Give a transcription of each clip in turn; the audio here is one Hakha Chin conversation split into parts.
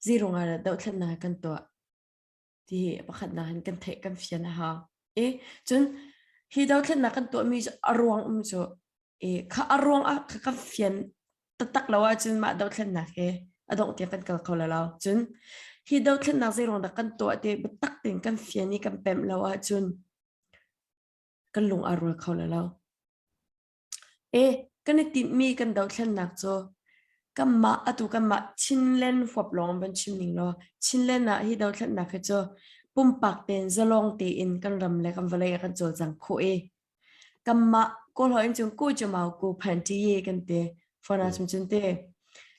Zei ruangah dah dohthlennak hi kan tuah ti hi pakhatnak in kan theih kan fian a hau. E cun hi dothlennak kan tuahmi cu a ruang um cu e kha a ruang ah kha kan fian taktak lo ahcun mah dothlennak hi a dongh tiang kan kal kho lai lo. Cun hi dothlennak zei ruang dah kan tuah ti biatak tein kan fian i kan pemh lo ahcun kan lung aa rual kho lai lo. E kan i tinhmi kan dothlennak cu kanmah atu kanmah Chinland huap lawng van chim ning law Chinland ah hi dothlennak hi cu pumpak tein zalong tein kan ram le kan vawlei ah kan cawlcang khawh i kanmah Kawl holh in cun ku cu mau ku phan ti ye kan ti fona chim cun te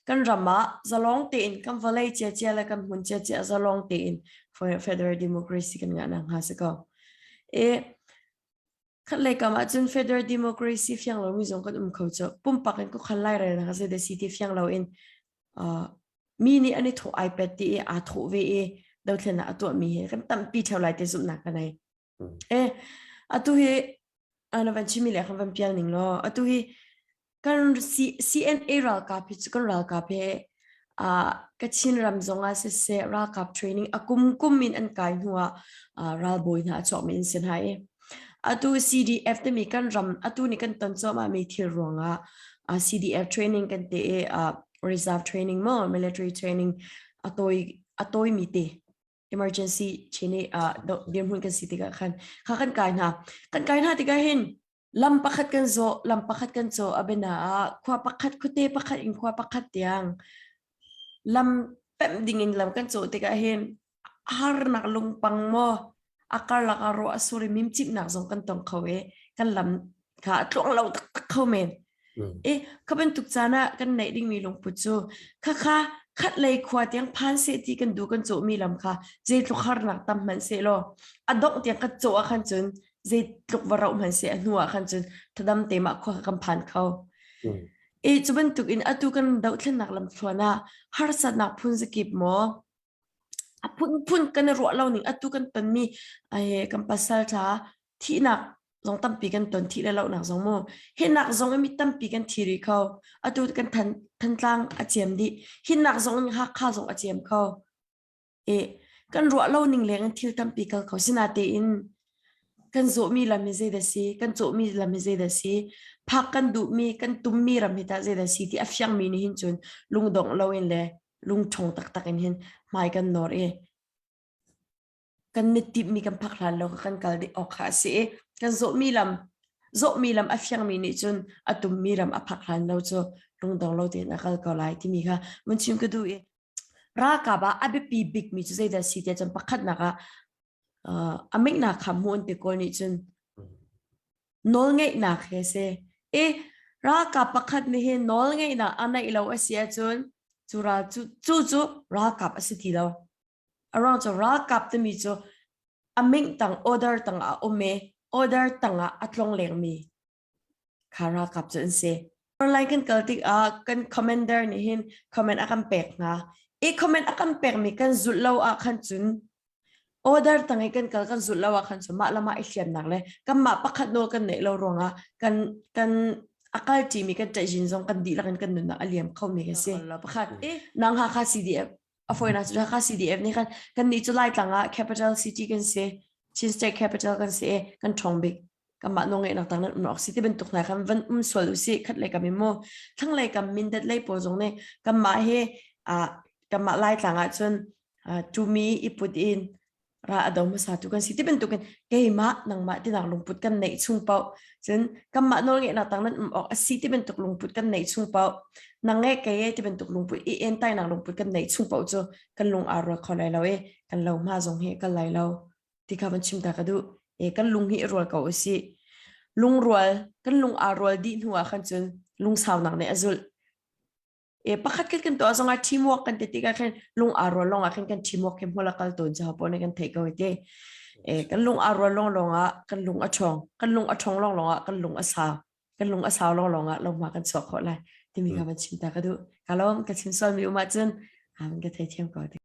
kan ram ah zalong tein kan vawlei ciacia le kan hmun ciacia zalong tein federal democracy kan ngah nak hnga si ko. E Khatlei kam ahcun federal democracy fiang lomi zong kan um kho cu. Pumpak in khuakhan lairelnak a zei si ti fiang loin uh, mi nih an i thawh iPad ti i aa thawh ve i dothlennak a tuahmi hi kan tampi theo lai te zumhnak ka nei. Eh, atu hi ana van chimi le kan van pial ning law atu hi Kan CNA ralkap hi cu kan ralkap hi uh, Kachin ram zong ah siseh ralkap training a kum kum in an kai hnu ah uh, ralbawi hna a chuakmi an si hna i atu CDF timi kan ram atu nih kan ton cuahmah mi thil ruangah uh, CDF training kan te i uh, reserve training mo military training a tawi a tawi mi te emergency chini uh, dirhmun kan si tikah khan kha kan kai hna kan kai hna tikah hin Lam pakhat kan zawh, lam pakhat kan cawh a biana ah khua pakhat khuate pakhat in khua pakhat tiang lam pemh dingin lam kan cawh tikah hin harnak lungpang maw a karlak ah ruah a sur i mimcipnak zong kan tong kho i kan lam kha a tluang lo taktak kho men. I kha bantuk caan ah kan neih dingmi lungput cu khakha khat lei khua tiang phan seh ti kan duh kan cawhmi lam kha zeitluk harnak tam hmanh seh law a dongh tiang kan cawh ah khan cun zeitluk va rauh hmanh seh a hnu ah khan cun thadam te mah khua kan phan kho. E cu bantuk in atu kan dohthlennak lamthluan ah harsatnak phun zakip maw a phunphun kan i ruah lo ning atu kan tonmi ai kan pasal tha thihnak zong tampi kan ton thih le lohnak zong mu hinak zong mi tampi kan thi rih kho atu kan than thantlang a ciam dih hinak zong in hakha zong a ciam kho E kan ruah lo ning leng in thil tampi kal kho sinatein kan zawhmi lam hi zeidah si kan cawhmi lam hi zeidah si phak kan duhmi kan tummi ram hi tah zeidah si ti a fiangmi nih hin cun lungdongh loin le lungṭhawng taktak in hin hmai kan nawr i kan ni timhmi kan phak hlan lo kan kal dih awk kha a si i kan zawhmi lam zawhmi lam a fiangmi nih cun a tummi ram a phak hlan lo cu lungdong lo tein a kal ko lai timi kha mun chim ka duh i Ralkap ah a biapi bikmi cu zeidah a si tiah cun pakhatnak ah uh, a meihnak kha hmuh an ti kawl nih cun nawlngeihnak he si. I ralkap pakhat nih hin nawlngeihnak a neih lo a si ahcun cu ral cu cu cu ralkap a si ti lo. A ruang cu ralkap timi cu a ming tang order tang ah a um i order tang ah a tlong lengmi kha ralkap cu an si. Online kan kal tikah kan commander nih hin comment a kan pek hna. I comment a kan pekmi kan zulh lo ah khan cun order tang i kan kal kan zulh lo ah khan cun mah le mah i hliamnak le kanmah pakhat nawl kan neih lo ruangah kan kan a kal ṭimi kan ṭaihzin zong kan dihlak in kan nunnak a liam khomi kan si. Pakhat nang Hakha CDF a fawinak cu Hakha CDF nih khan kan nih cu Laitlang ah capital city kan si Chin State capital kan si i kan ṭhawng bik kanmah nawlngeihnak tang nan um awk si ti bantuk hna khan van um sual usih khat lei kam in mu thlanglei kam mindat lei pawl zong nih kanmah hi kanmah Laitlang ah cun tumi i put in ra a do hmasa tu kan si ti bantuk in keimah nangmah tinak lungput kan neih chung paoh cun kanmah nawlngeihnak tang nan um awk a si ti bantuk lungput kan neih chung paoh nang nge kei e ti bantuk lungput i entainak lungput kan neih chung paoh cu kan lung aa rual kho lai lo i kan lo hma zong hi kal lai lo ti kha van chim ta ka duh e kan lung hi i rual ko usih lungrual kan lung aa rual dih hnu ah khan cun lungsaunak nih a zulh e pakhat khat kan tuah zongah teamwork kan ti tikah khin lung aa rual lawng ah khin kan teamwork khi hmul a kal tawn cu hapo nih kan theih ko te e kan lung aa rual lawng lawng ah kan lung a ṭhawng kan lung a ṭhawng lawng lawng ah kan lung a sau kan lung a sau lawng lawng ah lohma kan chuak khawh lai timi kha van chim ta ka duh ka lawm ka chim sual mi um ahcun ka theithiam ko te.